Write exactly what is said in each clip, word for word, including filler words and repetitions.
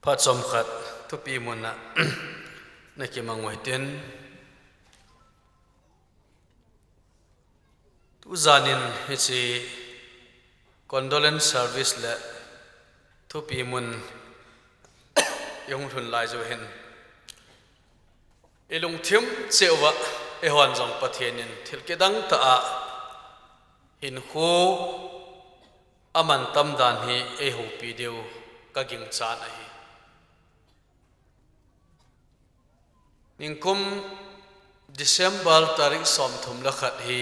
Phat chomkhat thupi muna na kimang u hitin. Tujanin hiche condolence service le thupi mun i hung lhun lai jou hin, i lungthim cheh uva eihon jong Pathen in thil kidang tah a hinkho aman tam dan hi eihoupi diu ka ginchat ahi. Nikum December tarik somthum le khat hi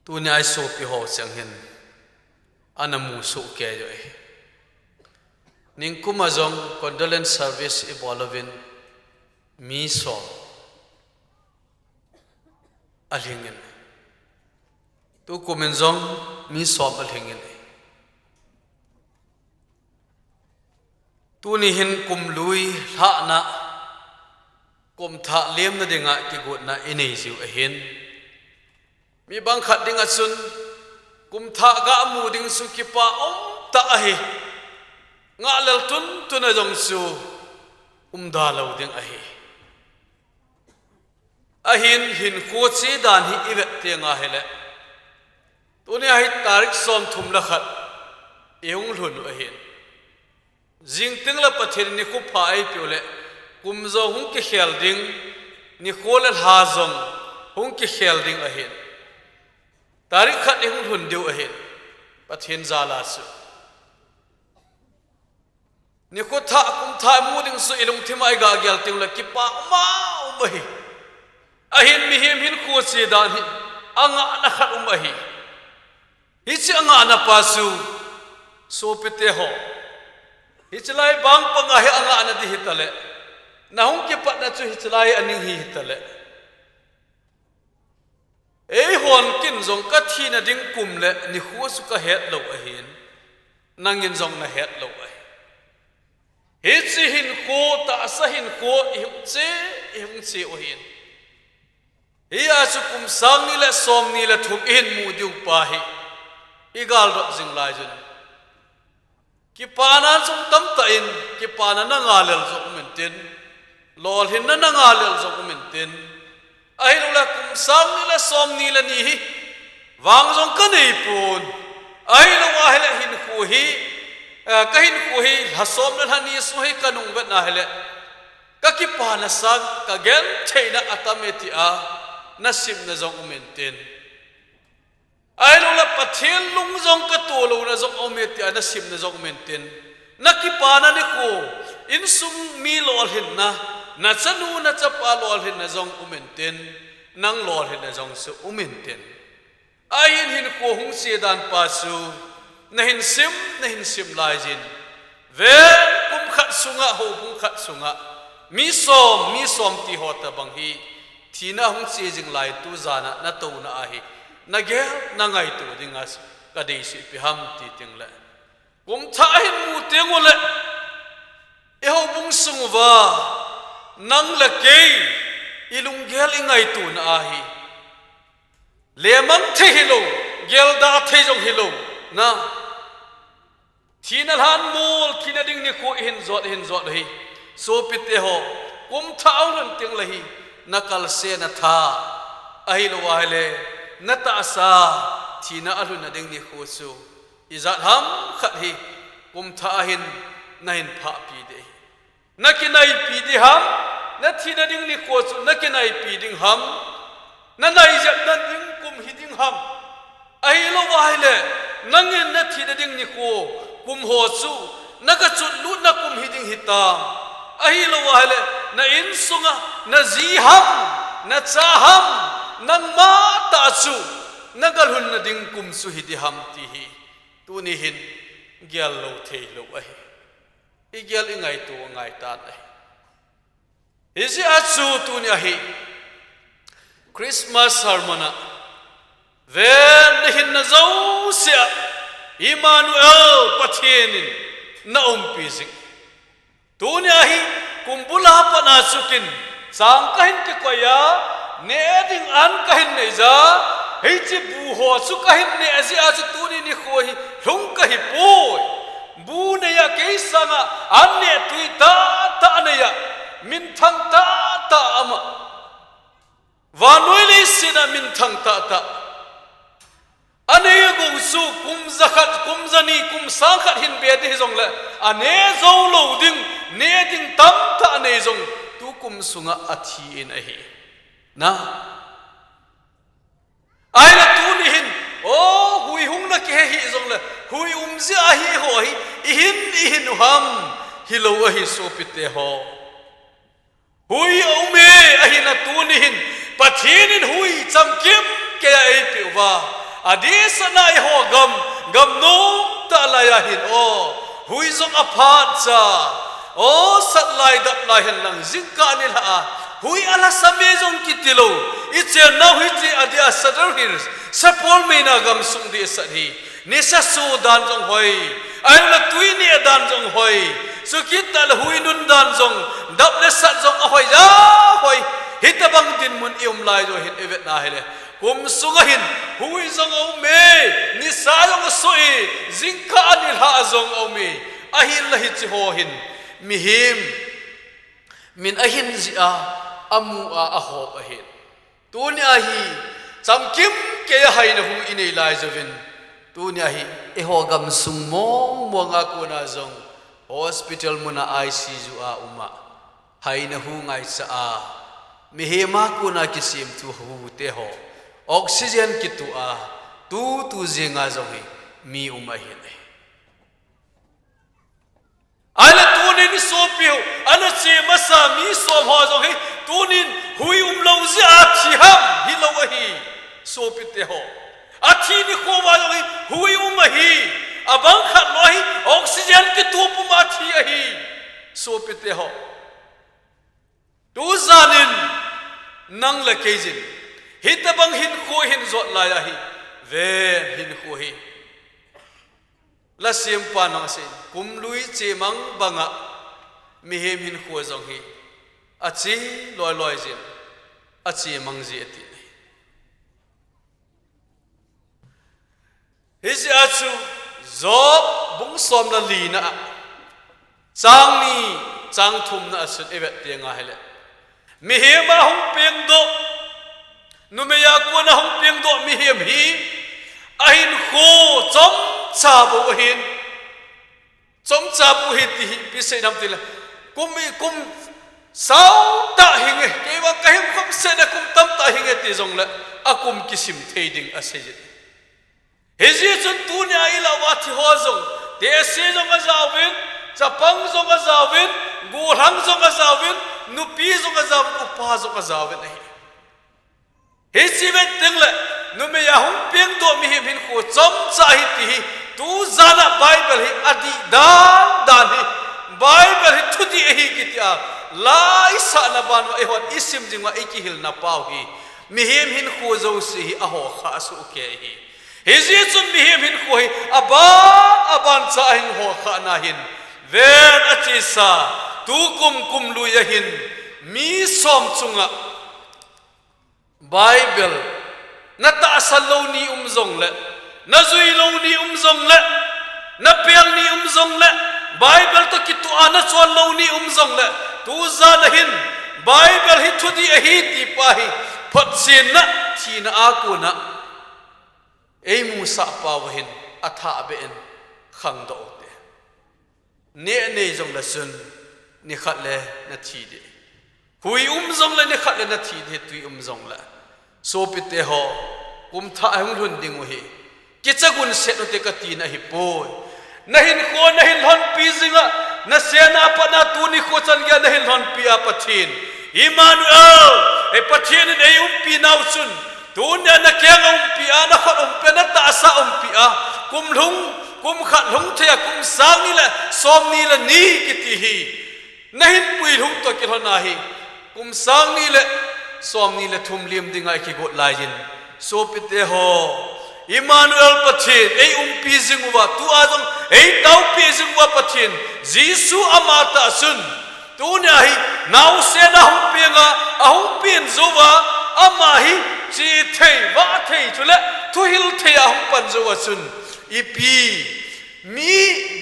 tunia i sopi ho cheng hin ana mu soh kei u ahi. Nikum a jong condolence service i bol uvin mi som alhing in, tukum in jong mi som alhing in, tuni hin kum lui lhahna, kum thah lemna dinga kigotna i nei jiu ahin. Mi bang khat dinga chun kum thah ga mu ding chu kipa um tah ahi. Ngahlel tuntun a jong chu umda lou ding ahi. Ahin hinkho che dan hi i vet teng ahile, tunia hi tarik somthum le khat i hung lhun u ahin. Jing teng le Pathen in nikho pha eipeh u le, kum jong hung kikhel ding, nikho le lha jong hung kikhel ding ahin. Tarik khat i hung lhun diu ahin, Pathen jal a chu. Nikho thah, kum thah mu ding chu i lungthim a i ga gel teng le kipa um a um ahi. Ahin mihem hinkho che dan hi angahna khat um ahi. Hiche angahna pa chu, sopite ho, hiche lai bang panga hi angahna ding hita le, na hung kipatna chu hiche lai a ning hi hita le. Eihon kin jong ka thina ding kum le nikho chu ka het lou ahin, nangin jong na het lou ahi. Hiche hinkho, tahsa hinkho i hung che, i hung che u ahin. Hia chu kum sang ni le som ni le thum i hin mu diu pa hi i galdot jing lai jun. Kipana jong tamtah in, kipana na ngahlel jong um intin, lolhinna na ngahlel jong um intin, ahilouleh kum sang ni le som ni le ni hi vang jong ka nei pon, ahilou ahile hinkho hi, eh, ka hinkho hi lha som le lha ni sung hi ka nung vet na hile, ka kipana sang, ka gentheina atam e tia na simna jong um intin. Ahilouleh Pathen lung jong ka tolouna jong um e tia na simna jong um intin. Na kipana nikho, insung mi lolhinna, na chanu, na chapa lolhinna jong um intin, nang lolhinna jong chu um intin. Ahin hinkho hung che dan pa chu, na hin sim, na hin sim lai jin. Ven kum khat sunga, houbung khat sunga, mi som, mi som ti ho tabang hi, thina hung che jing lai tu jana, na touna ahi, na gel, na ngaito dinga, ka deisah ipi ham ti teng le. Kum thah hin mu teng ule, i houbung sung uva, nang le kei, i lunggel i ngaitona ahi. Lemang thei hilou, gelda thei jong hilou, na. Thina lhan mol, thina ding nikho i hin jot, i hin jot u hi. Sopite ho, kum thah a hung lhun teng le hi, na kalsona tha, ahilou ahile, na tahsa, thina a lhunna ding nikho chu, ijat ham khat hi, kum thah a hin, na hin phahpi ding ahi. Na kinaipi ding ham, na thina ding nikho chu na kinaipi ding ham, na nai jepna ding kum hi ding ham. Ahilou ahile, nangin na thina ding nikho kum ho chu, na kachunlutna kum hi ding hitam. Ahilou ahile, na insunga, na ji ham, na cha ham, nangma tah chu, na galhunna ding kum chu hi ding ham ti hi. Tuni hin, gel lou thei lou ahi. I gel i ngaito ngai tan ahi. Hijeh a chu tunia hi Christmas sermon a ven na hinna jousea Emmanuel Pathen in na umpi jing. Tunia hi kum bula pat a chu kin Chang kahin kikoi a, neh ding an kahin nei ja, hiche bu ho chu kahin neh jeh a chu tuni nikho hi lhung kahi poi. Bu nei a kei sanga an neh tui tahtah nei a, minthang tahtah ama. Vannoi leiset a minthang tahtah. Anei a gong chu kum jakhat, kum jani, kum sangkhat hin be ding hijongle, aneh jou lou ding, neh ding tamtah anei jong, tukum sunga athi in ahi. Na. Ahinla tuni hin, o, hui hung na kihe hih jongle, hui um jeh a hi ho hi, ihin, ihin u ham, hilou ahi sopite ho. Hui a um e, ahinla tuni hin, Pathen in hui chamkim keiya eipeh uva. Adehset a eiho gam, gam nom tah laiya hin, o, hui jong aphat cha. O, sat lai dap lai hen lang, jingkah nilhah a. Hui alhasam e jong kiti lou. Ichennau hiche adeh a Sadar Hills, Sapormeina gamsung dehset hi. Nisa su dan jong hoi. Ahinla tui neh dan jong hoi. Chukit tah le hui nun dan jong, dap le sat jong ahoi ja hoi. Hitobang dinmun i um lai jong hin i vet na hile. Kum sunga hin, hui jong aum e, nisa jong asoh e, jingkah nilhah jong aum e. Ahinla hiche ho hin, mihem min ahin jeh a, amu a, ahop ahin. Tunia hi, chamkim keiya haina hu inei lai jouvin. Tunia hi, eiho gamsung mong mong a kona jong, hospital muna I C U a uma, haina hu ngaicha a, mihem a kona kisemthu hu te ho, oxygen kitu a, tu tu jenga jong hi, mi um ahin. Ahinla tunin i sopi ho, ana che masa mi som ho jong hi, tunin hui um lou jeh a thi ham, hilou ahi, sopite ho. Athi nikho uva jong hi, hui um ahi, abang khat lou ahi, oxygen kitup um a thi ahi, sopite ho. Tujan in nang le kei jin, hitobang hinkho hin jot lai ahi, ven hinkho hi. Lasempan jong asei, kum lui chemang banga, mihem hinkho jong hi, ache loi loi jin, achemang ji ati. Hijeh a chu Job bung som le lina a, chang ni, chang thumna a chun i vet teng ahile, mihem a hung pengdoh, numei a kona hung pengdoh mihem hi, ahinkho chomcha bou ahin. Chomcha bou ahi ti hi ipi sei ham tile, kum i kum sao tah hinge, kei vang ka hing khom seh na kum tamtah hinge ti jongle, akum kisim thei ding asei jin. Hijeh chun tunia ilah uva thi ho jong, tehse jong ajaovin, chapang jong ajaovin, gollhang jong ajaovin, nupi jong ajaovin, upa jong ajaovin ahi. Hiche vet tengle, numei a hung pengdoh mihem hinkho chomcha ahi ti hi, tujan a Bible hi adih dan dan hi, Bible hi thudih ahi kiti a, laisahna ban uva eihon isim jing uva ikihilna pau hi, mihem hinkho jouse hi ahokhah sohkei ahi. Hijeh chun mihem hinkho hi aban aban cha ahin hokhahna hin, ven achesa, tukum kum lui ahin, mi som chunga, Bible, na tahsan lou ni um jongle, na jui lou ni um jongle, na pel ni um jongle, Bible toh kitoh a na chon lou ni um jongle, tujan a hin, Bible hi thudih ahi ti pa hi, photchenna, thina a kona, eimusah pau ahin, athahbeh in, khangdoh ute. Neh nei jongle chun, nikhat le nathi ding. Hui um jongle nikhat le nathi ding, tui um jongle. Sopite ho, kum thah ahung lhun ding u hi, kichagun set ute katina ahipoi. Nahinkho, nahin lhonpi jinga, nasena a pat na tuni kho chan geiya nahin lhonpi a Pathen, Emmanuel, ei Pathen in eiumpi nau chun, tunia nakeng a umpi a, nakhut umpi a, natahsa umpi a, kum lhung, kum khat lhung thei a, kum sang ni le som ni le ni kiti hi, nahin pui lhung toh kilhon ahi, kum sang ni le som ni le thum lim dinga ikigot laiyin, sopite ho, Emmanuel Pathen, eiumpi jing uva, tua jong eitaopi jing uva Pathen, Jesu amatah chun, Tunia hi, naosen ahung peng a, ahung pen jouva, ama hi, che thei, vah thei, chule, thuhil thei ahung pan jouva chun, ipi, mi,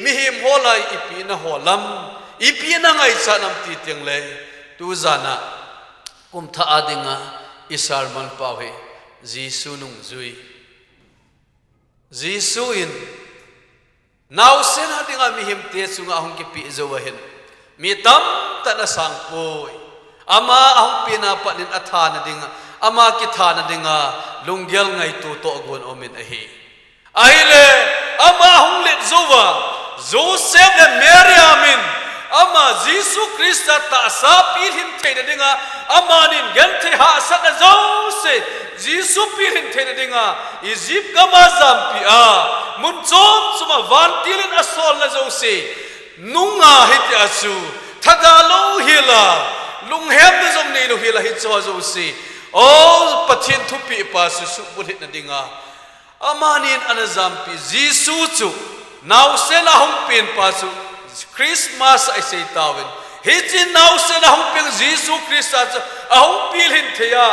mihem ho lah a ipi nahol lam, ipi nangaichat lam ti tengle, tujan a, kum thah a dinga, i sermon pau hi, Jesu nungjui. Jesu in, naosen a dinga mihemte chunga ahung kipeh jouva hin, mi tamtah in asang poi. Ama ahung pen a pat in athana dinga, ama kithana dinga, lunggel ngaito tohgon aum in ahi. Ahile, ama ahung let jouva, Joseph le Mary a min, ama Jesu Christa tahsa pilhin theina dinga, amanin genthei hahsatna jouse, Jesu pilhin theina dinga, Egypt gam a jampi a, mun chom chom a vantil in asolna jouse, nunga hitia chu, thada lou hel a, lunghemna jong neilou hel a hicheho jouse, o Pathen thupeh pa chu suhbulhitna dinga, amanin ana jampi Jesu chu, naosen ahung pen pa chu, Christmas a isei tauvin. Hiche naosen ahung peng Jesu Christa chu, ahung pilhin thei a.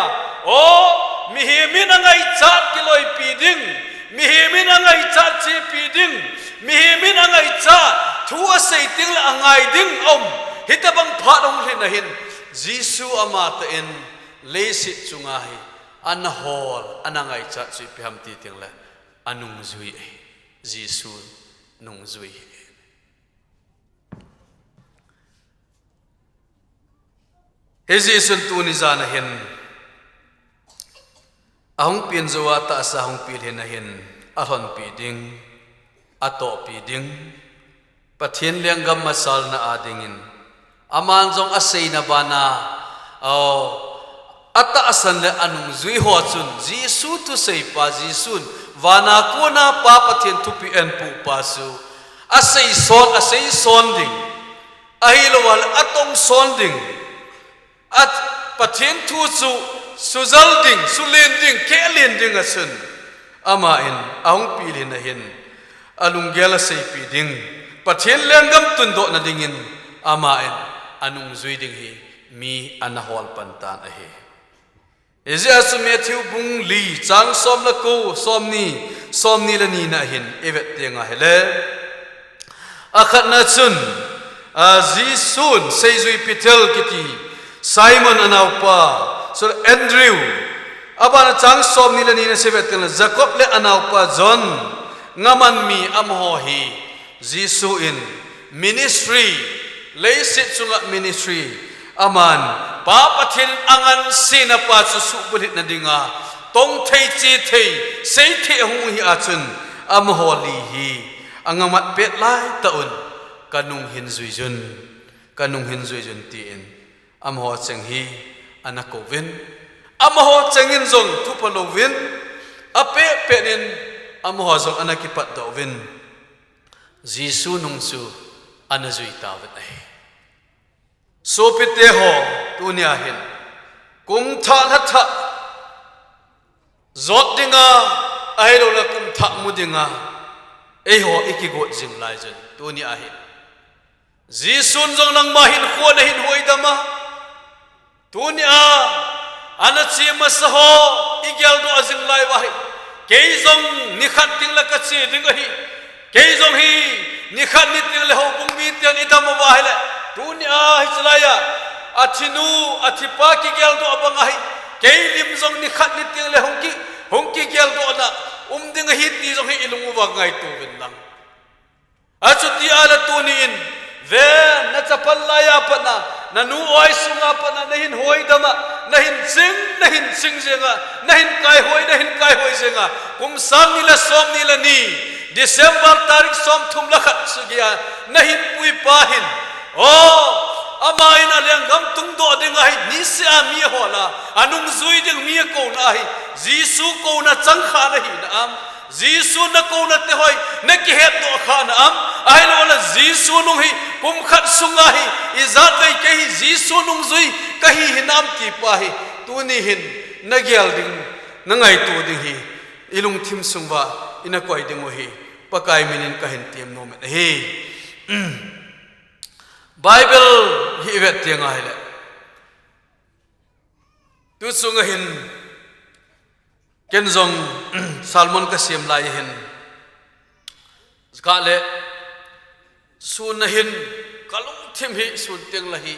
O, mihem in angaichat kiloipi ding. Mihem in angaichat chepi ding. Mihem in angaichat thu asei tengle angai ding aum. Hitobang phat ahung lhin ahin. Jesu amatah in leiset chunga hi. Ana hol, ana ngaichat chu ipi ham ti tengle. Anungjui ahi. Jesu nungjui ahi. Hijeh chun tuni jan a hin, ahung pen jouva tahsa ahung pilhin ahin, alhonpi ding, atohpi ding, Pathen lenggam masalna a dingin, aman jong aseina bana, o, atahsan le anungjui ho chun, Jesu thuseipa Jesun, vana kona Pa Pathen thupeh eipoh pa chu, aseison, aseison ding, ahilouleh atongson ding, A Pathen thu chu sujal ding, sulen ding, kehlen ding a chun. Aman, ahung pilhin ahin, alunggel aseipi ding, Pathen lenggam tundohna dingin, aman, anungjui ding hi, mi ana hol pan tan ahi. Hijeh a chu Matthew bung li, chang som le ko, somni, somni le ni na hin, i vet teng ahile. Akhatna chun, a, Jesun seijui Peter kiti, Simon anaopa, chule Andrew, abana chang somni le ni na seven teng le Jacob le anaopa John, ngaman mi amaho hi, Jesu in ministry, leiset chunga ministry, aman, Pa Pathen in angansena pa chu suhbulhitna dinga, tongthei, chethei, seithei ahung hi a chun, amaho li hi, angamat pet laitah un, kanung hin juijun, kanung hin juijun tin, amaho cheng hi, ana kouvin, amaho cheng in jong thupha louvin, apeh pet in, amaho jong ana kipatdoh uvin, Jesu nung chu ana jui tauvin ahi. Sopite ho, tunia hin, kum thah lha thah, jot dinga, ahilouleh kum thah mu dinga, eiho i kigot jing laijun, tunia hin. Jesun jong nangma hinkho nahin hoidam a, tunia, ana che masa ho, i geldoh jing lai uva hi. Kei jong nikhat teng le kache ding ahi. Kei jong hi, nikhat ni teng le houbung miten i dam uva ahile. Tunia, hiche laiya, athinu, athipa kigeldoh bang ahi. Kei lim jong nikhat ni teng le hung ki, hung kigeldohna, um ding ahi ti jong hi i lung uva ngaito uvin lang. Achuti ahile tuni in, ve, na chapang laiya pat na, na nu oi sunga pat na, nahin hoidam a, nahin ching, nahin ching jeng a, nahin kaihoi, nahin kaihoi jeng a, kum sang ni le som ni le ni, December tarik som thum le khat chu geiya, nahin pui pa hin, o, ama in alenggam tungdoh ding ahi, niseh a mi ahol a, anungjui ding mi akouna ahi, Jesu kouna chang kha nahi na am, Jesu na kouna te hoi, na kihetdoh kha na am, ahilouleh Jesu nung hi, kum khat sunga hi, ijat vei kei hi, Jesu nungjui kahi hinam ti pa hi, tuni hin, na gel ding, na ngaito ding hi, i lungthim sung uva, i na koi ding u hi, Pakai min in kahin tem nom in ahi. Bible hi i vet teng ahile, tu chunga hin ken jong sermon ka sem lai hin, ka le sun na hin ka lungthim hi sun teng la hi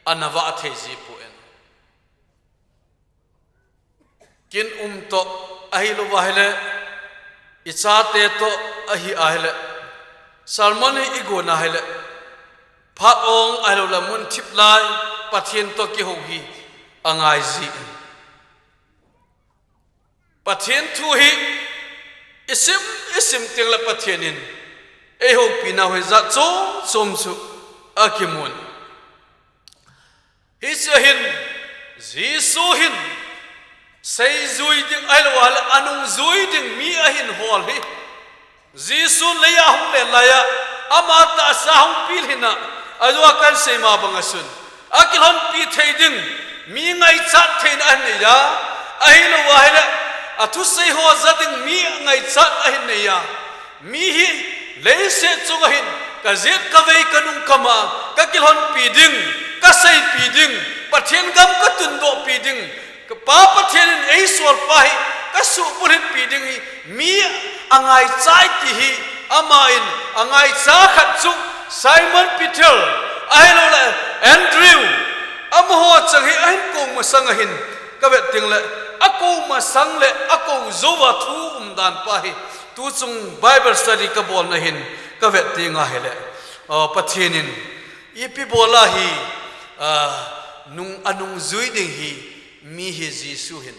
ana vah thei ji poi. Kin um toh, ahilou va ahile, i chate toh, ahi ahile, sermon hi i gon ahile, phat ong ahilou le mun thip lai, Pathen toh kihou hi angai ji in. Pathen thu hi i sim, i sim teng le Pathen in ei houpi nau hi jat chom chom chu akimun. Hiche hin, Jesu hin, seijui ding ahilou le, anungjui ding mi ahin hol hi. Jesu leiya hung le laiya, ama tahsa hung pil hina, ajou a kan sei ma banga chun, akilhonpi thei ding, mi ngaichat theina ahin neiya, ahilou ahile, athusei ho ja ding mi ngaichat ahin neiya. Mi hi leiset chunga hin ka jet ka vei ka nung ka ma, ka kilhonpi ding, ka seipi ding, Pathen gam ka tundohpi ding, ka Pa Pathen in eisol pa hi ka suhbulhitpi ding hi mi angaicha e ti hi, ama in angaicha khat chu Simon Peter, ahilou le Andrew, amaho chang hi ahin kou masang ahin ka vet teng le, akou masang le akou jouva thu umdan pa hi tu chung Bible study ka bolna hin ka vet teng ahile, ah, Pathen in ipi bola hi, ah, nung, anungjui ding hi mi hi Jesu hin,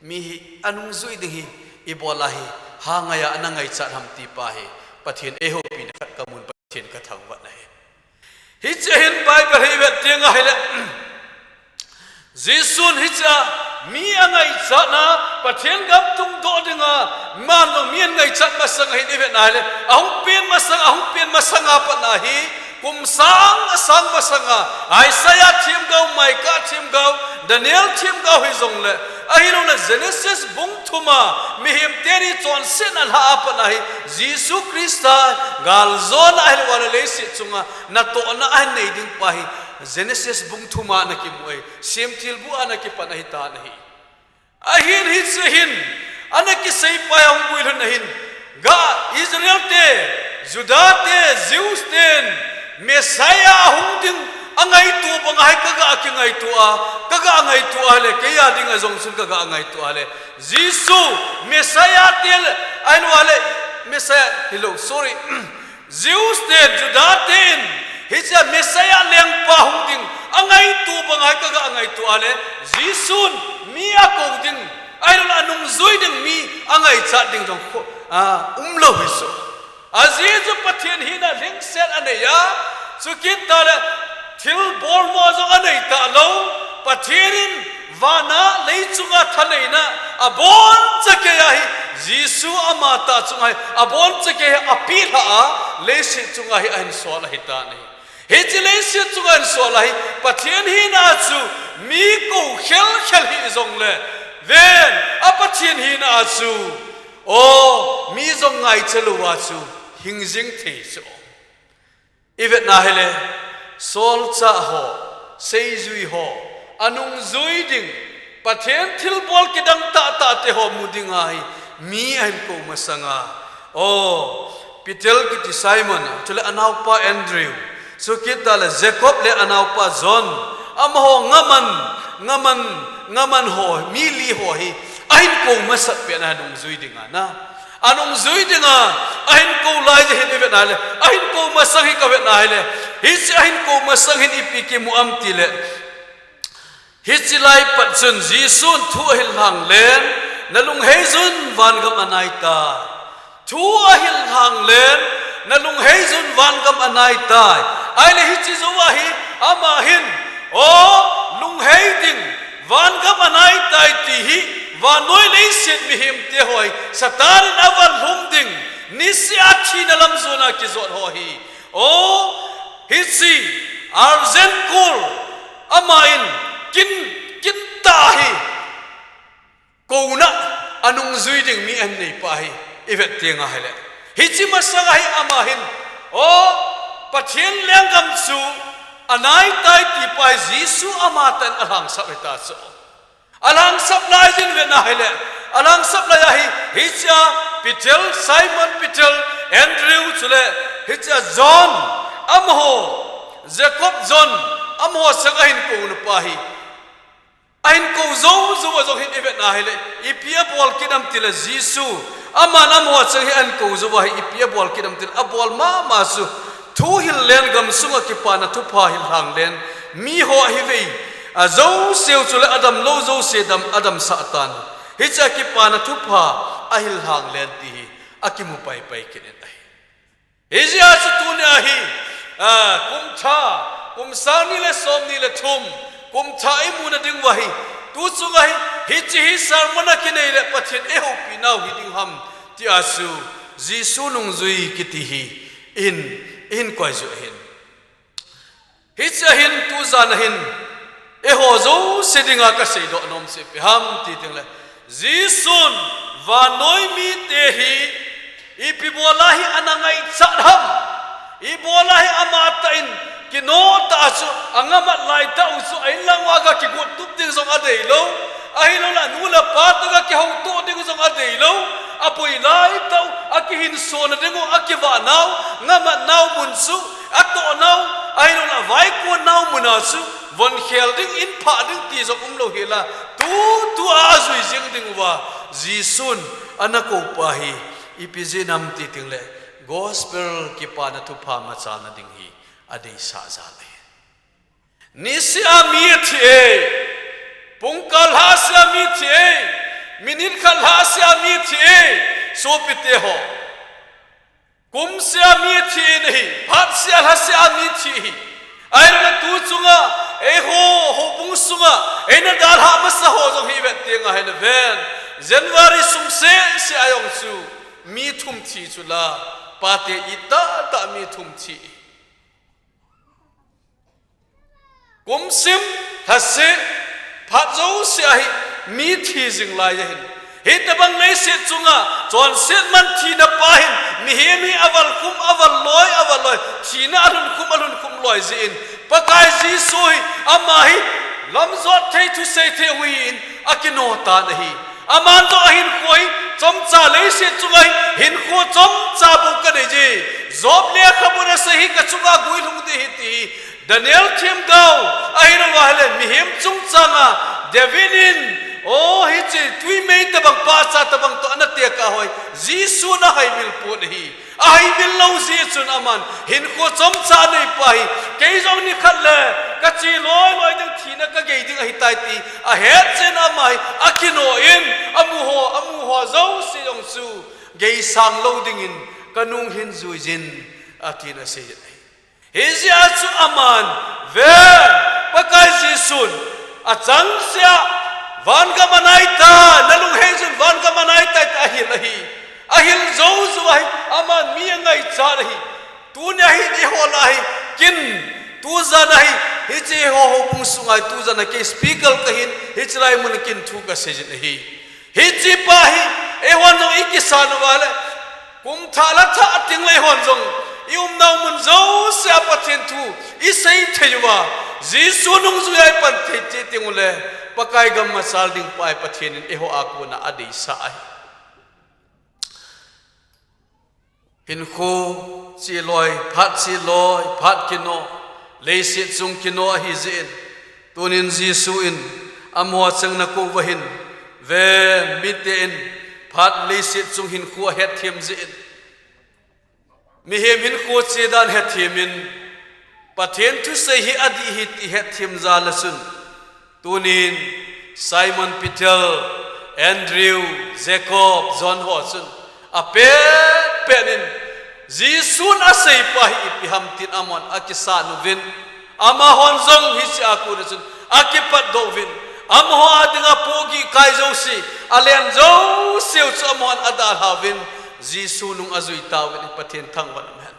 mi hi anungjui ding hi ibola hi ha ngaiya ana ngaichat ham ti pa hi Pathen eihoupina khat ka mun, Pathen ka thangvahna hi. Hiche hin Bible hi i vet teng ahile, Jesun hiche a mi angaichatna, Pathen gam tungdoh dinga, manlou mi angaichat masang ahin i vet na ahile, ahung pen masang, ahung pen masanga pat na hi, kum sang, asang masanga, Isaiah themgao, Micah themgao, Daniel themgao hijongle, ahilou le Genesis bung thuma, mihem teni chonsetna lha a pat na hi, Jesu Christa, galjona ahilou le leiset chunga, natohna ahin nei ding pa hi, Genesis bung thuma ana kimu ahi, Semthilbu a ana kipan ahitan ahi. Ahin hiche hin, ana kisei pa hi ahung guilhun ahin, ga Israel te, Juda te, Jews ten, Messiah ahung ding, angaito banga hi kaga kingaito a, kaga ngaito a le, keiya dinga jong chun kaga ngaito a le, Jesu, Messiah te le, ahilou le, Messiah, hilou, sorry, Jews ten, Juda ten, hiche a Messiah lengpa hung ding, angaito banga hi kaga ngaito a le, Jesun mi akou ding, ahilou le anungjui ding mi angaichat ding jong kho, ah, umlou hi chu. Ajeh chu Pathen hina lhingset aneiya, chukit tale, thilbol mo jong anei talou, Pathen in vana leichunga thaneina, abonchakeiya hi, Jesu ama tah chunga hi, abonchakeiya hi apelha a, leiset chunga hi ahin sol ahitan ahi. Hiche leiset chunga ahin sol ahi, Pathen hina chu, mi kou khelkhel hijongle, ven, a Pathen hina chu, o, mi jong ngaicha louva chu, hing jing thei chu. I vetna hile, solchah ho, seijui ho, anungjui ding, Pathen thilbol kidang tahtah te ho mu dinga hi, mi ahin kou masanga. O, Peter kiti Simon, chule anaopa Andrew, chukit tale Jacob le anaopa John, amaho ngaman, ngaman, ngaman ho, mi li ho hi, ahin kou masat pen anungjui dinga na. Anungjui dinga, ahin kou lai jeh hin i vetna le, ahin kou masang hi ka vetna hile, hiche ahin kou masang hin ipi kimu am tile, hiche lai pat chun Jesun thu ahil lhang len, nalungheijun vangam anaitai. Thu ahil lhang len, nalungheijun vangam anaitai. Ahile hiche jouva hi, ama hin, o, lunghei ding, vangam anaitai ti hi, vannoi leiset mihem te ho hi, Satan in aval lhum ding, niseh a thina lam jona kijot ho hi. O, hiche, arjen kul, ama in, kin, kin tah hi, kouna, anungjui ding mi ahin nei pa hi, i vet teng ahile. Hiche masanga hi ama hin, o, Pathen lenggam chu, anaitai tipa hi Jesu amatah in alhangsap hita chu. Alhangsap laijin vetna hile, alhangsap lai ahi, hichea Peter, Simon Peter, Andrew chule hichea John, amaho, Jacob, John, amaho sang ahin kouna pa hi. Ahin kou jou jou a jong hin ivetna hile, ipi abol kit am tile Jesu, aman amaho chang hi ahin kou jou a hi ipi abol kit am tile, abol mama chu, thuhil len gam sunga kipana thupha hilhang len, miho ahivei, ajouseu chule adamlou jouse dam, adamsah tan. Hichea kipana thupha ahilhang len ti hi akimu paipai kit in ahi. Hijeh a chu tunia hi, a, kum thah, kum sang ni le som ni le thum, kum thah imuna diuva hi, tu chunga hi, hiche hi sermon a kinei le Pathen eihoupi nau hiding ham, tia chu Jesu nungjui kiti hi, in, in koi ju ahin. Hichea hin tujan a hin, eiho jouse dinga kaseidoh nom chu ipi ham ti tengle, Jesun vannoi mite hi, ipi bola hi ana ngaichat ham, ibola hi amatah in, kino tah a chu, angamat laitah u chu, a-in lang uva ga kigot tup ding jong adeilou, ahilouleh anu le apa toh ga kihoutoh ding jong adeilou, aboi laitah u, akihinsona ding u, akivah nau, ngamat nau mun chu, atoh nau, ahilouleh vaikon nau muna chu, von khel ding, in phah ding ti jong umlou hela, tutua ajui jeng ding uva, Jesun ana koupa hi, ipi jeh ham ti tengle, gospel kipana thupha machalna ding hi, adeisah jal ahi. Niseh a mi athi e, pungkal lhah seh a mi thi e, minute khat lhah seh a mi thi e, sopite ho. Kum seh a mi thi ahi, phat seh a lha seh a mi thi ahi. Ahilouleh tu chunga, eiho, houbung sunga, eina dalhah masa ho jong hi vet tenga hile ven. January sung seh seh a jong chu, mi thum thi chula, pate itah tah mi thum thi. Kum sim, lha seh, phat jouse a hi, mi thi jing lai ahin. Hitobang leiset chunga, chonset man thina pa hin, mihem hi aval khum, aval loi, aval loi, thina alhun khum, alhun khum loi jeh in. Pakai Jesu hi, ama hi, lamjot thei thusei thei hung hi in, akino tan ahi. Aman jong ahinkho hi, chomcha leiset chunga hi, hinkho chomcha bou kanei je. Job lekhabun asei hi kachunga guilhung ding ahi ti hi. Daniel themgao, ahilouva hile mihem chungchanga, David in, o hiche twi mei tobang pahcha tobang toh ana tekah hoi, Jesun ahaimil pon ahi. Ahaimil lou jeh chun aman, hinkho chomcha anei pa hi, kei jong nikhat le, kache loi loi ding thina kagei ding ahitai ti, ahet jeh in ama hi, akino in, amu ho, amu ho jouse jong chu, geisang lou dingin, kanung hin juijin, atin asei jin ahi. Hijeh a chu aman, ven, Pakai Jesun, achangseh a, vangam anaitai, nalunghei jun vangam anaitai, ahil ahi. Ahil jou jou ahi, aman mi angaichat ahi. Tunia hi, eiho lah hi, kin, tujan a hi, hiche ho houbung sunga hi, tujan a kei speaker kahin, hiche lai mun kin thu kasei jin ahi. Hiche pa hi, eihon jong ikisan uva le, kum thah lha thah tengle eihon jong, i umnau mun jouse a Pathen thu, isei thei uva, Jesu nungjuia ipan thei cheh tengule, Pakai gam machal ding pa hi Pathen in eiho a kona adeisah ahi. Hinkho che loi, phat che loi, phat kino, leiset chung kino ahi jeh in, tunin Jesu in, amaho chang nakou uva hin, ven mite in, phat leiset chung hinkho ahetthem jeh in, mihem hinkho che dan hetthem in, Pathen thusei hi adih ahi ti hetthem jal a chun, tunin Simon Peter, Andrew, Jacob, John ho chun, apet pet in, Jesun asei pa hi ipi ham tin amahon akisan uvin, amahon jong hiche a kona chun, akipatdoh uvin, amaho a dinga pohgih kai jouse, alen jouseu chu amahon adalha uvin, Jesu nung ajui tauvin, Pathen thangvah in umhen.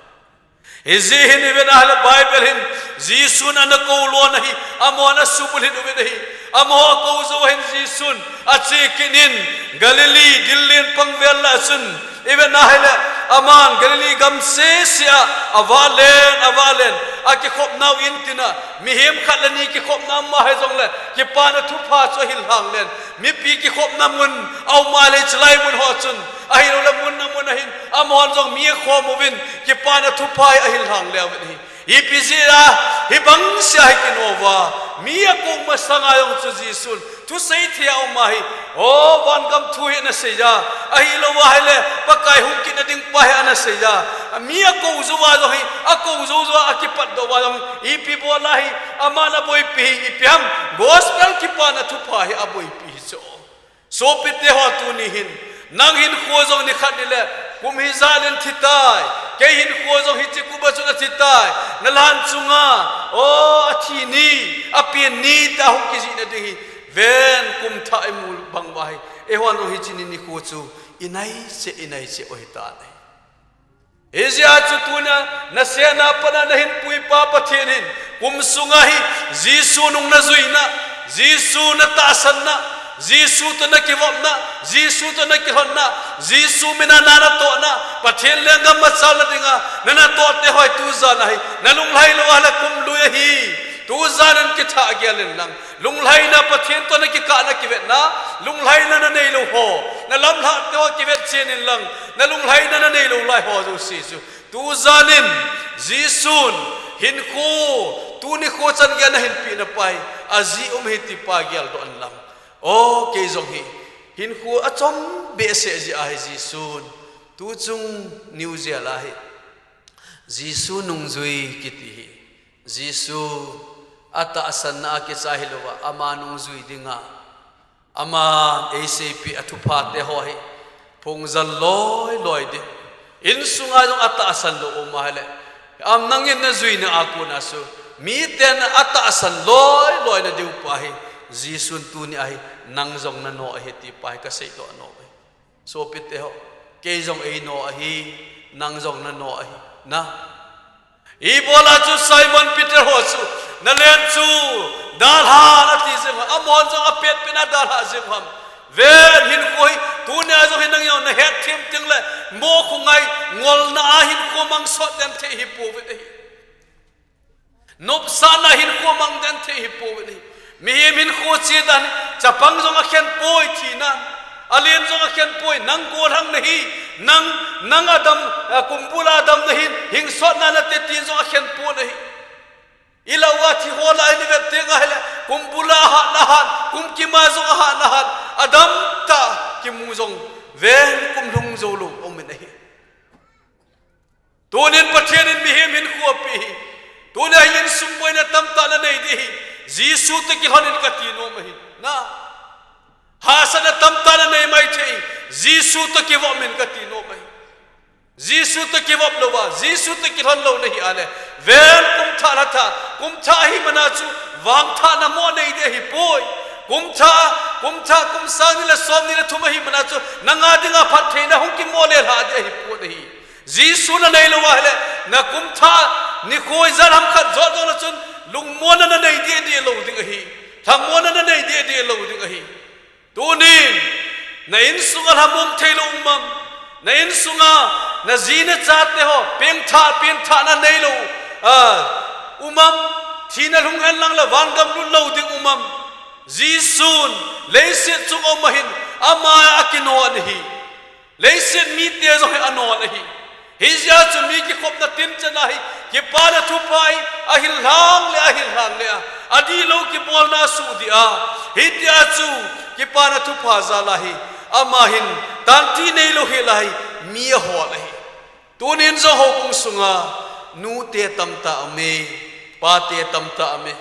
Hijeh hin ivet a hile Bible hin, Jesun ana kou lona hi, amahon asubulhit uvin ahi. Amaho akou jou ahin Jesun, ache kit in, Galilee, dil len pangvel lah a chun, ivet a hile, Aman Galilee gam sese a, avah len, avah len, akikhopnau in tin a, mihem khat le ni kikhopna ama hijongle, kipana thupha chu ahil lhang len. Mipi kikhopna mun, aum a le chulai mun ho chun, ahilouleh mun amun ahin, amahon jong mi akhom uvin, kipana thupha hi ahil lhang le uvin ahi. Ipi jeh a, hibang sia hi kino uva, mi akou masanga jong chu Jesun, thusei thei a um ahi, o, vangam thu hi anasei a, ahilou ahile, Pakai hung kit nading pa hi anasei a, mi akou jou uva jong hi, akou jou jou a akipatdoh uva jong hi, ipi bol a hi, aman aboipi hi, ipi ham, gospel kipana thupha hi aboipi hi chu. Sopite ho tuni hin, nang hinkho jong nikhat nile, kum hijat in thitai, kei hinkho jong hiche kum a chun athitai, nalan chunga, o, athi ni, apen ni, tia hung kijih nading hi, ven kum thah imu bang uva hi, eihon jong hiche ni nikho chu, inai cheh, inai cheh u hitan ahi. Hijeh a chu tunia, nasetna a pat a nahinpuipa Pathen hin, kum sunga hi, Jesu nung najuina, Jesu natahsanna, Jesu toh nakivopna, Jesu toh nakilhonna, Jesu mina na natohna, Pathen lenggam machalna dinga, na natoh te ho hi tujan a hi, nalunglhai lou a le kum lui ahi, tujan in kithah gel in lang. Lunglhaina Pathen toh nakikah nakivetna, lunglhaina nanei lou ho, nalamlhah te ho kivet chen in lang, nalunglhaina nanei lou lai ho jouse chu. Tujan in, Jesun, hinkho, tuni kho chan geiya nahinpeh na pa hi, ajeh um ahi ti pa geldoh in lang. O, kei jong hi, hinkho achom behseh jeh ahi Jesun, tuchung New Zealand a hi. Jesu nungjui kiti hi. Jesu atahsanna a kichai hilouva, ama nungjui dinga. Ama eiseipeh a thupha te ho hi. Phungjal loi loi ding. Insunga jong atahsan lou um ahile. Am nangin najuina a kona chu. Miten atahsan loi loi na diu pa hi. Jesun tuni a hi. Nang jong nano ahi ti pa hi kaseidoh nom e. Sopite ho, kei jong eino ahi, nang jong nano ahi, na. Ibola chu Simon Peter ho chu, nalen chu, dalha nati jing ham, amahon jong apet pet na dalha jing ham. Ven hinkho hi, tunia jong hi nang jong nahet them teng le, mo khongai, ngolna a hinkho mang sot den thei hi pouvin ahi. Nopsahna hinkho mang den thei hi pouvin ahi. Mihem hinkho che dan hi, chapang jong akhen poi thina. Alen jong akhen poi, nang golhang nahi, nang, nang adam, a, kumbul a adam nahin, hingsotna nate tin jong akhen pon ahi. Ilah uva thi ho lah a hin ivet teng ahile, kumbul a ahat na hat, kumkim a jong ahat na hat, adam tah kimu jong, ven kum lhung jou lou, um in ahi. Tunin Pathen in mihem hinkho apeh hi. Tunia hi insung boina tamtah nanei ding ahi. Jesu toh kilhon in kati nom ahi. Na. Hahsatna tamtah nanei maithei. Jesu toh kivop in kati nom ahi. Jesu toh kivop louva, Jesu toh kilhon lou nahi ahile. Ven kum thah lha thah, kum thah ahi mana chu, vangthahna mo nei ding ahi poi. Kum thah, kum thah, kum sang ni le som ni le thum ahi mana chu, nanga dinga phattheina hung kimo le lha ding ahi poi ahi. Jesu nanei lou ahile, na kum thah nikho ijat ham khat jot jong le chun, lungmonna nanei deh deh lou ding ahi. Lhamonna nanei deh deh lou ding ahi. Tunin, na insunga lhamon thei lou um am? Na insunga, na ji na chate ho, pengthah, pengthahna nei lou, a, um am? Thina lhung hen lang le vangam lut lou ding um am? Jesun, leiset chung aum ahin, ama akino ahi. Leiset mite jong hi anon ahi. Hijeh a chu mi kikhopna tin chan a hi, kipana thupha hi, ahil lhang le, ahil lhang le a, adihlou kibolna asuh ding a. Hitia chu, kipana thupha jal a hi, ama hin, tanti neilou hel a hi, mi ahol ahi. Tunin jong houbung sunga, nute tamtah aume, pate tamtah aume,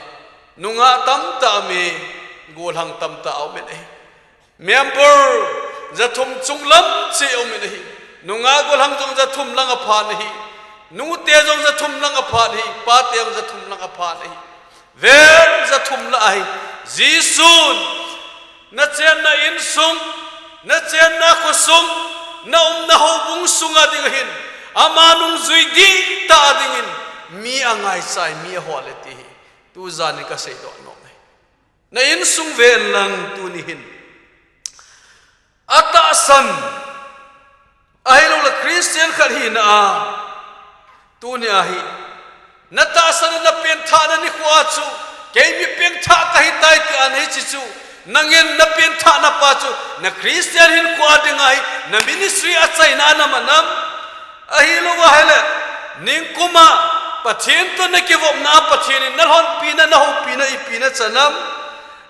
nungah tamtah aume, golhang tamtah aume ahi. Member jathum chunglam cheh aumin ahi. Nungah golhang jong jathum lang aphan ahi. Nute jong jathum lang aphan ahi. Pate jong jathum lang aphan ahi. Ven jathum lah ahi. Jesun, nachenna insung, nachenna khosung, naumna houbung sunga ding ahin, ama nungjui dihtah dingin, mi angaisai, mi ahol e ti hi, tujan in kaseidoh nom e. Na insung ven lang tuni hin. Atahsan. Ahilouleh Christian khat hina a, tunia hi, na tahsan na pengthahna nikho a chu, kei mi pengthah kahi tai tia nahi chi chu, nangin na pengthahna pa chu, na Christian hinkho a dinga hi, na ministry a chaina a na man am? Ahilou ahile, ningkum a, Pathen toh na kivopna a Pathen in na lhonpina, na houpina, ipi na chan am?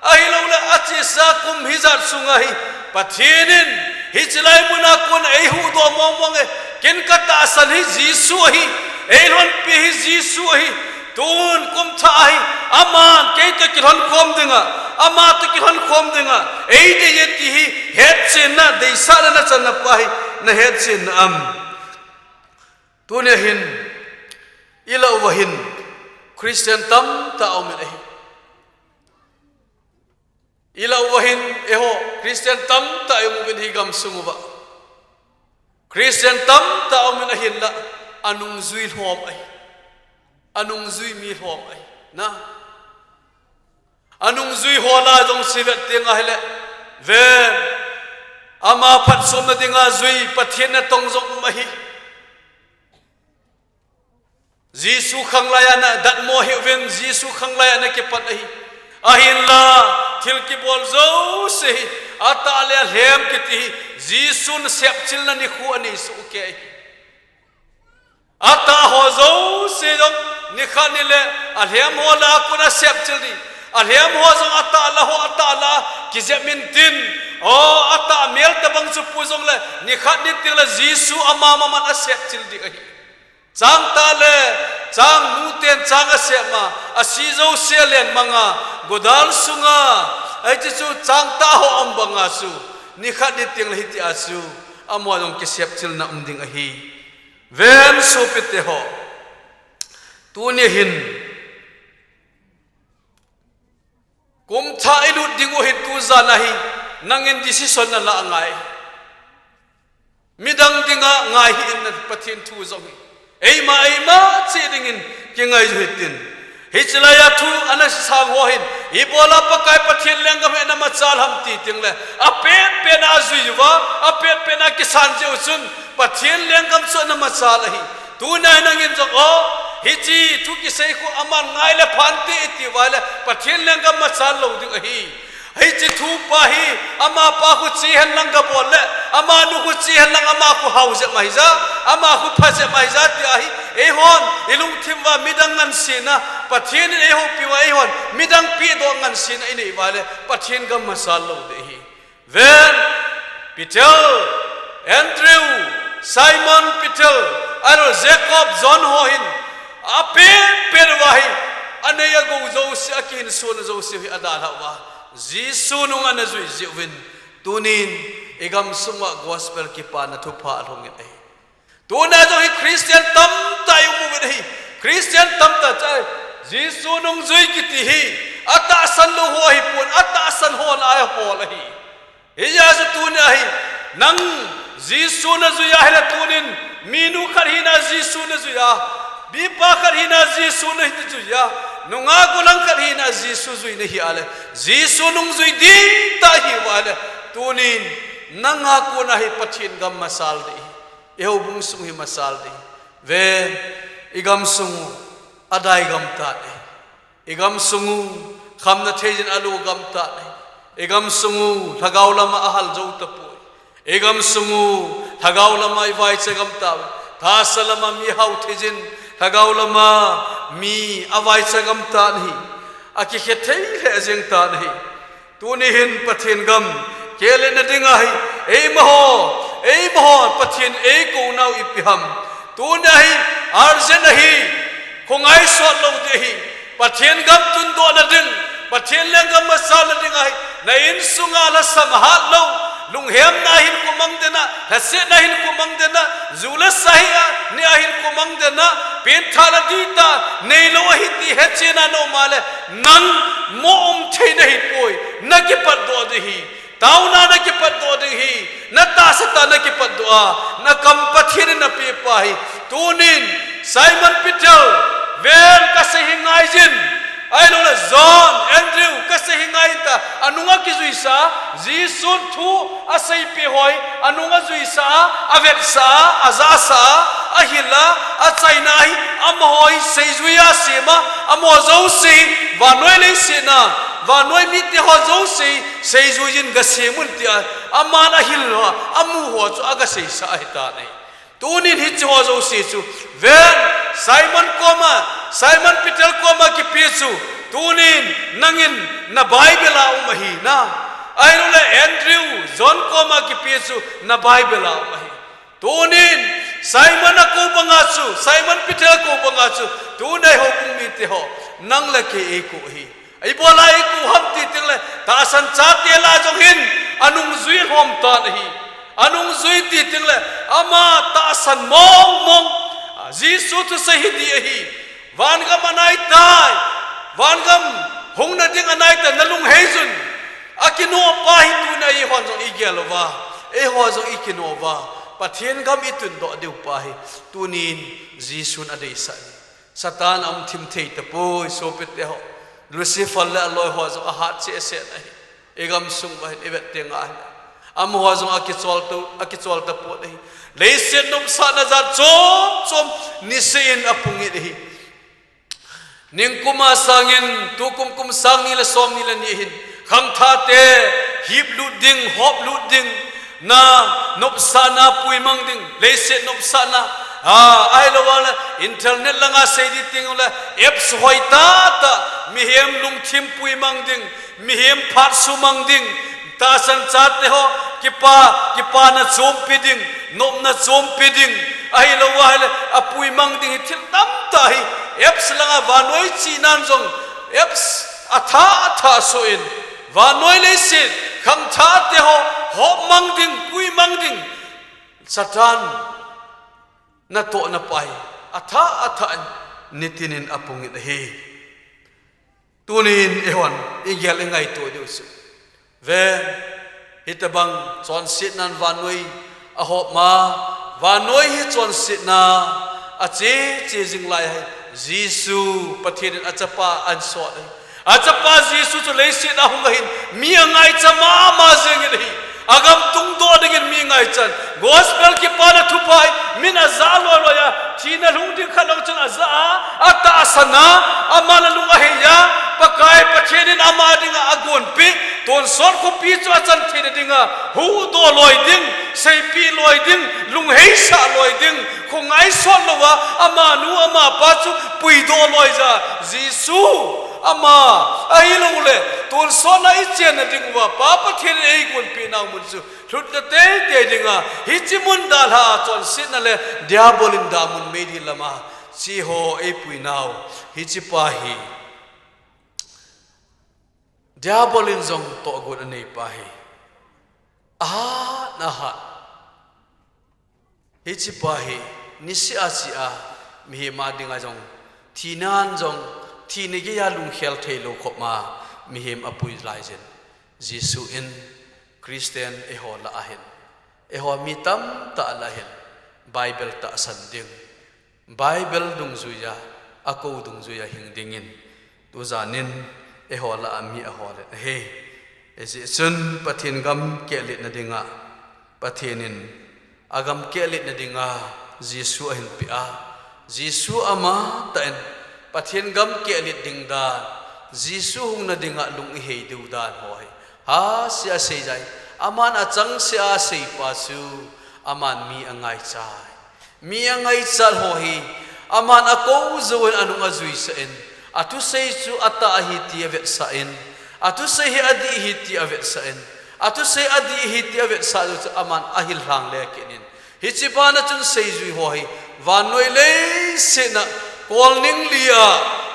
Ahilouleh achesa kum hijat sunga hi, Pathen in, hiche lai muna kon eihuhdoh mong mong e, ken ka tahsan hi Jesu ahi, ei lhonpi hi Jesu ahi, tun kum thah ahi, aman kei toh kilhon khom dinga, ama toh kilhon khom dinga, ei dei e ti hi, hetchenna, deisahna na channa pa hi, na hetchenna am? Tunia hin, i lah uva hin, Christian tamtah aum in ahi. I lah uva hin, eiho, Christian tamtah i um uvin hi gamsung uva. Christian tamtah aum in ahinlah, anungjui lhom ahi. Anungjui mi lhom ahi. Na. Anungjui ho lah jong sivet ding ahile. Ven. Ama phatchomna dinga jui Pathen natong jong um ahi. Jesu khanglai a na datmo hih uvin, Jesu khanglai a na kipat ahi. Ahinla, thil kibol jouse hi, atah le alhem kiti hi, Jesun sepchilna nikho anei soh kei ahi. Atah ho jouse jong, nikhat nile, alhem ho lah a kon asepchil ding. Alhem ho jong atah lah ho, atah lah a kijep intin. O, atah mel tabang chu pu jongle, nikhat ni tengle Jesu ama maman asepchil ding ahi. Changtah le, changnu ten chang asep ma, asi jouse alen manga, godal sunga, ahi chu changtah ho um banga chu, nikhat ni tengle hitia chu, amaho jong kisepchilna um ding ahi. Ven sopite ho. Tunia hin, kum thah i lut ding u hin tu jan a hi, nangin decision na lah ngai. Midang dinga ngai hih in na Pathen thu jong hi. Eima, eima cheh dingin kingai u hitin. Hiche lai a thu ana sang ho hin, ibola Pakai Pathen lenggam hi ana machal ham ti tengle, apet pet na ajui uva, apet pet na kisan jeh u chun, Pathen lenggam chu ana machal ahi. Tunia nangin jong o, hiche thu kisei khu aman ngai le phante iti uva le, Pathen lenggam machal lou ding ahi. Hiche thu pa hi, ama pa khu che henlang gabol le, ama nu khu che henlang ama khu hao jep mai ja, ama khu pha jep mai ja ti ahi. Eihon, ilungthim uva midang ngansena, Pathen in eihoupi uva eihon, midang pehdoh ngansena inei uva le, Pathen gam machal lou ding ahi. Ven, Peter, Andrew, Simon Peter, ahilouleh Jacob, John ho hin, apet pet uva hi, anei agou jouse, akihinsona jouse hi adalhah uva. Jesu nung ana jui jeh uvin, tunin, i gamsung uva gospel kipana thupha alhung in ahi. Tuna jong hi Christian tamtah i um uvin ahi. Christian tamtah chai. Jesu nungjui kiti hi. Atahsan lou ho ahipon, atahsan ho lah a hol ahi. Hijeh a chu tuni ahi. Nang Jesu najui ahile tunin. Minu khat hina Jesu najui a. Mipa khat hina Jesu najui a. Nungah gollhang khat hina Jesu jui nahi ahile. Jesu nungjui dihtah ihiuva ahile. Tunin. Nanga kona hi Pathen gam masal ding. I houbung sung hi masal ding. Ve, i gamsung u, adai gam tan ahi. I gamsung u, khamna thei jin alo gam tan ahi. I gamsung u, lhagao lama ahal jou tapoi. I gamsung u, lhagao lama i vaicha gam tauve. Tahsa lama mi hao thei jin, lhagao lama mi avaicha gam tan ahi. Akikhe thei lheh jeng tan ahi. Tuni hin Pathen gam, kele na ding ahi, eima ho, eima ho, Pathen eikounau ipi ham. Tuni ahi, urgent ahi, khongai sot lou ding ahi, Pathen gam tundoh na ding, Pathen lenggam masal na ding ahi, na insunga lhasam hat lou, lunghemna hin kumang dena, lhasetna hin kumang dena, ju le sa hi a, ni a hin kumang dena, pengthah le dihtah, neilou ahi ti hetchenna na um a le, nang mo um thei nahi poi, na kipatdoh ding ahi, taona na kipatdoh ding ahi, na tahsa tah na kipatdoh a, na kam Pathen in napeh pa ahi, tunin, Simon Peter, ven kasei hi ngai jin, Ahilouleh John, Andrew, kasei hi ngai ta, anunga kijuisa, Jesun thu aseipeh ho hi, anunga juisa, avetsah, ajahsah, ahil a, achaina hi, amaho hi seijui a asem a, amaho jouse hi, vannoi leiset a, vannoi mite ho jouse hi, seijui in gasem un tia, aman ahil a, amu ho chu agaseisah ahitan ahi. Tunin hiche ho jouse chu, ven, Simon koma, Simon Peter koma kipe chu, tunin nangin na Bible a um ahi na. Ahilouleh Andrew, John koma kipe chu, na Bible a um ahi. Tunin, Simon akou banga chu, Simon Peter akou banga chu, tunin houbung mite ho, nang le kei eikou ahi. Ibola eikou ham ti tengle, tahsan chate lah a jong hin, anungjui lhom tan ahi. Anungjui ti tengle, ama tahsan mong mong, Jesu thusei hi dih ahi. Vangam anaitai, vangam hungna ding anaitai, nalung heijun. Akinoh pa hi tuna eihon jong igel uva, eiho jong ikinoh uva, Pathen gam itundoh diu pa hi, tunin Jesun adeisah ahi. Satan aumthim thei tapoi, sopite ho. Lucifer le aloi ho jong ahat cheh seh ahi. Igam sung uva hin, ivet teng ahi. Amaho jong akichol tu, akichol tapon ahi. Leiset nopsahna jat chom chom niseh in apung in ahi. Ningkum a sangin, tukum kum sang ni le som ni le ni hin, khangthahte hip lut ding, hop lut ding, na nopsahna puimang ding, leiset nopsahna, a, ahilou le, internet langa sei ding teng le, apps hoi tah tah, mihem lungthim puimang ding, mihem phat sumang ding, tahsan chate ho, kipa, kipana chompi ding, nopna chompi ding, ahilou ahile, apuimang ding hi thil tamtah hi, apps langa vannoi chihnan jong, apps athah athah soh in, vannoi leiset, khangthahte ho, hopmang ding, puimang ding, Satan natohna pa hi, athah athah in, nitin in apung in ahi. Tunin eihon, igel ingaito diu chu. Ve, hitobang chonsetnan vannoi ahop ma, vannoi hi chonsetna ache che jing lai ahi. Jesu Pathen in achapa ahin sot ahi. Achapa Jesu chu leiset a hung ahin, mi angaicha mama jeng in ahi. Agam tungdoh dingin mi ngaichan. Gospel kipana thupha hi, min ajah loi loi a, thina lhung ding khat lou chun ajah a, atahsan a, aman alung ahei a, Pakai Pathen in ama dinga agonpeh, tonsot khopi chu achan theina dinga, huhdoh loi ding, seipeh loi ding, lungheisah loi ding, khongai sot louva, amanu amapa chu puidoh loi ja, Jesu, ama, ahilou le, tonsot a ichenna dinguva, Pa Pathen in eigonpeh nau mun chu, lhutna teitei dinga, hiche mun dalha a chonsetna le Diabol in damun meidil lama, cheho eipui nau, hiche pa hi. Diabol in jong tohgon anei pa hi. Ahat, ahat. Hiche pa hi, niseh a chea, mihem a dinga jong, thinan jong, thina geiya lungkhel theilou khop ma, mihem apui laiyin. Jesu in Christian eiho lah a hin, eiho mi tamtah lah a hin, Bible tahsan ding, Bible dungjuiya, akou dungjuiya hing dingin, tujanin eiho lah a mi ahol in ahi. Hijeh chun Pathen gam kehletna dinga, Pathen in agam kehletna dinga Jesu ahin peh a, Jesu amatah in Pathen gam kehlet ding dan, Jesu hungna dinga lung ihei diu dan ho hi, hase a asei jeh in, aman achangseh a asei pa chu, aman mi angaichai. Mi angaichat ho hi, aman akou jouvin anung ajuisah in, athusei chu atah ahi ti avetsah in, athusei hi adih ahi ti avetsah in, athusei adih ahi ti avetsah jou chu aman ahil lhang le kit in. Hiche bana chun seijui ho hi, vannoi leiset a, kolning li a,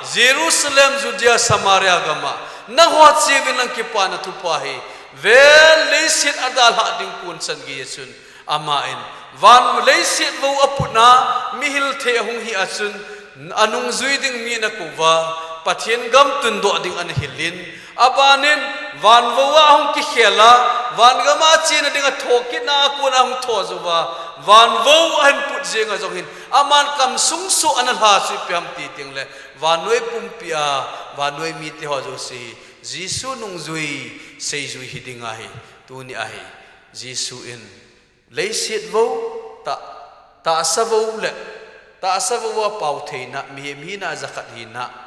Jerusalem, Judea, Samaria gam a, nangho cheuvin lang kipana thupha hi, ven leiset adalhah ding kon chan geiya chun, Aman, van leiset vo aputna, mihil thei ahung hi a chun, anungjui ding mi ana kou uva, Pathen gam tundoh ding ana hil in, abanin, Vanvou a hung kikhel a, vangam a chena dinga thokitna a kona hung thou jouva, vanvou ahin put jenga jong hin, aman kamsung soh ana lha chu ipi ham ti tengle, vannoi pumpi a, vannoi mite ho jouse hi, Jesu nungjui, seijui hiding ahi, tuni ahi, Jesu in, leiset vou, ta, tahsa vou le, tahsa vou a pao theina, mihem hina jakhat hina,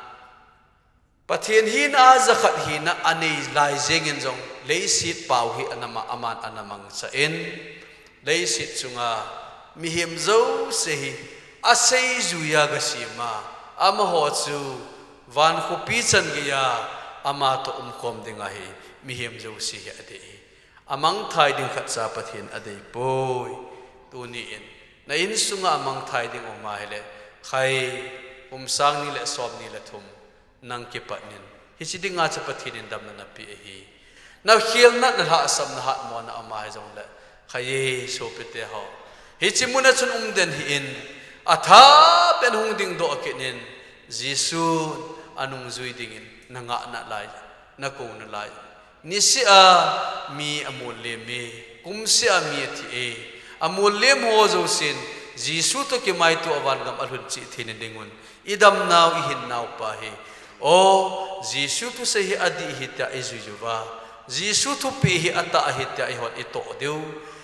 Pathen hina jakhat hina anei lai jengin jong, leiset pao hi anama, aman ana mangcha in, leiset chunga mihem jouse hi aseijuiya gasem a, amaho chu van khopi chan geiya ama toh umkhom ding ahi, mihem jouse hi adei hi. Amangthai ding khatcha Pathen adeipoi. Tuni in, na insunga amangthai ding um ahile, khai, kum sang ni le som ni le thum, nang kipat nin, hiche dinga chu Pathen in damna napeh ahi. Na khelna, na lhahsamna, hatmona um ahi jongle, khai, sopite ho, hiche muna chun umden hih in, athapen hung dingdoh kit in, Jesu anungjui dingin na ngah nalai, na kou nalai. Niseh a mi amol lem e, kumseh a mi athi e, amol lem ho jousen, Jesu toh kimaito a vangam alhun cheh theina dingun, idamnau, ihinnau pa hi, o, Jesu thusei hi adih ahi tia ijui uva, Jesu thupeh hi atah ahi tia eihon itoh diu,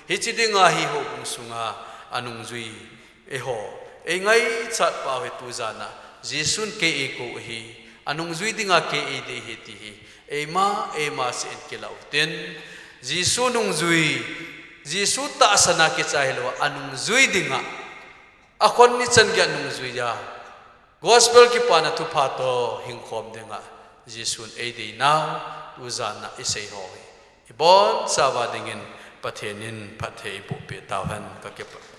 hiche dinga hi houbung sunga anungjui eiho, eingaichat pau hi tujana, Jesun kei eikou ahi, anungjui dinga kei eidei ahi ti hi, eima, eima seh in kilah utin, Jesu nungjui, Jesu tahsan a kichai hilouva, anungjui dinga, akhon ni chan geiya nungjuiya, gospel kipana thupha toh hingkhom dinga, Jesun eideinau, tujana isei ho hi, ibonchauva dingin, Pathen in phatthei eibohpeh tauhen, kakipah.